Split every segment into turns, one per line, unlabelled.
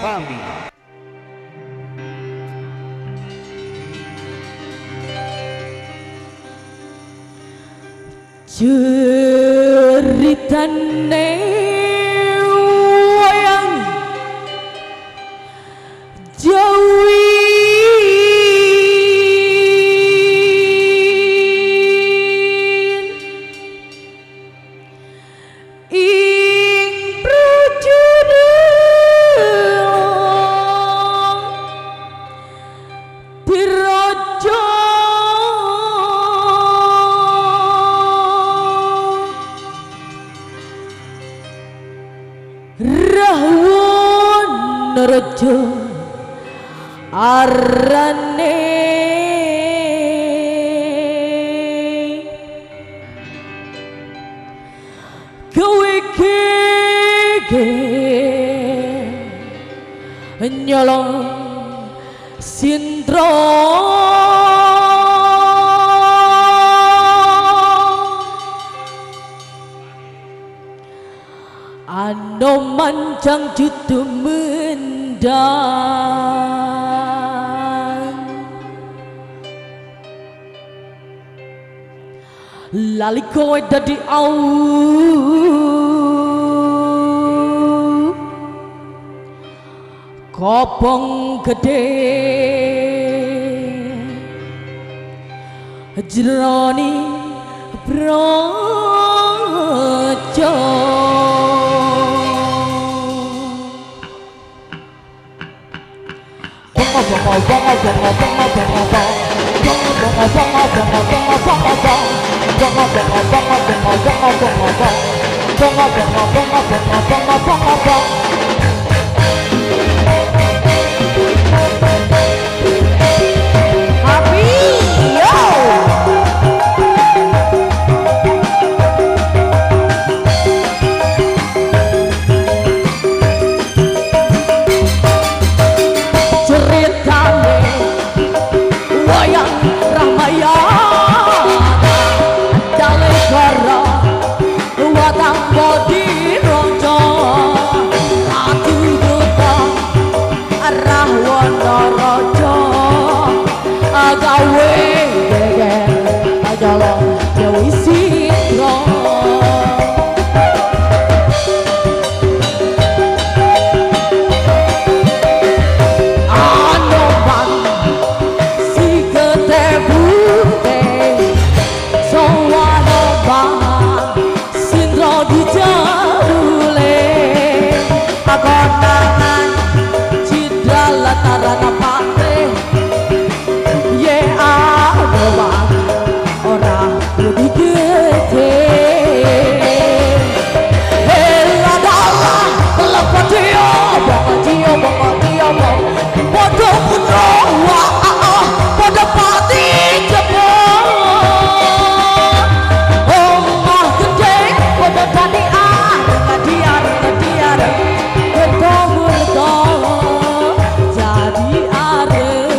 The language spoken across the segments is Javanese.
Family.
Ceritane wayang Jawi ing Projodel Diraja Rahwana Raja arane gawe geger nyolong Sindra Anoman jang jutu mendang lali kowe dadi au kopong gede jeroni brojo. Happy yo. Ceritane wayang Ramayana Dalekara watang bodi rojo Ratu Duta Rahwana Raja gawe geger nyolong Dewi Sindra. Anoman si ketebute sowanoman Sindra dijarule pakonangan cidra lataran pate ye Anoman ora wedi gede. Padha putra wa padha pati jebol omah gedhe padha dadi areng areng kerta murta jadi areng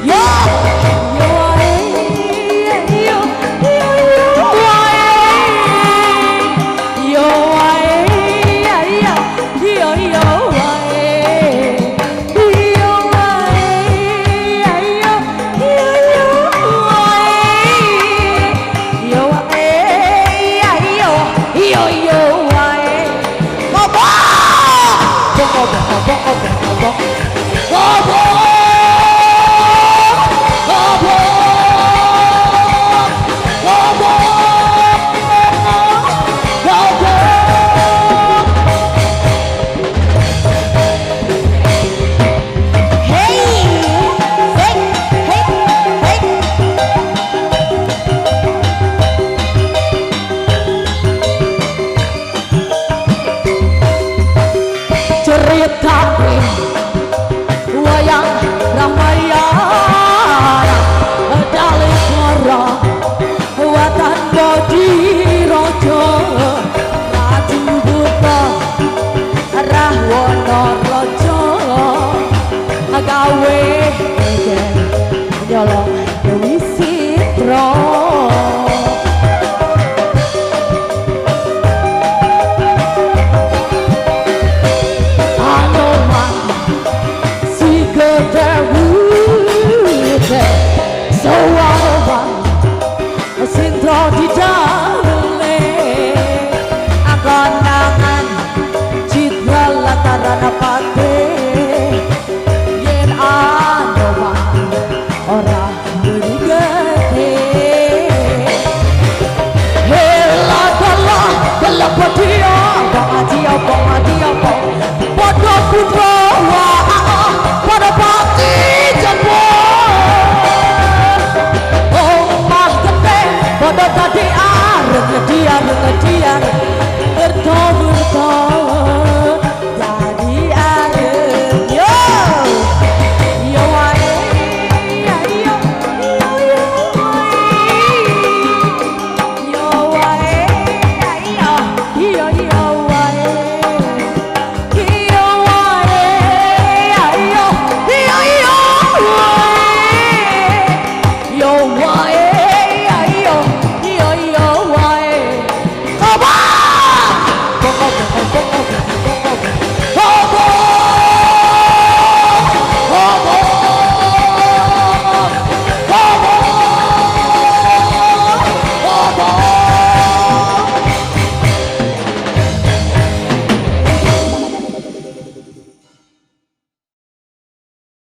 yo yo wae yo yo wae yo wae yo yo yo wae yo wae yo yo wae yo wae yo yo yo wae.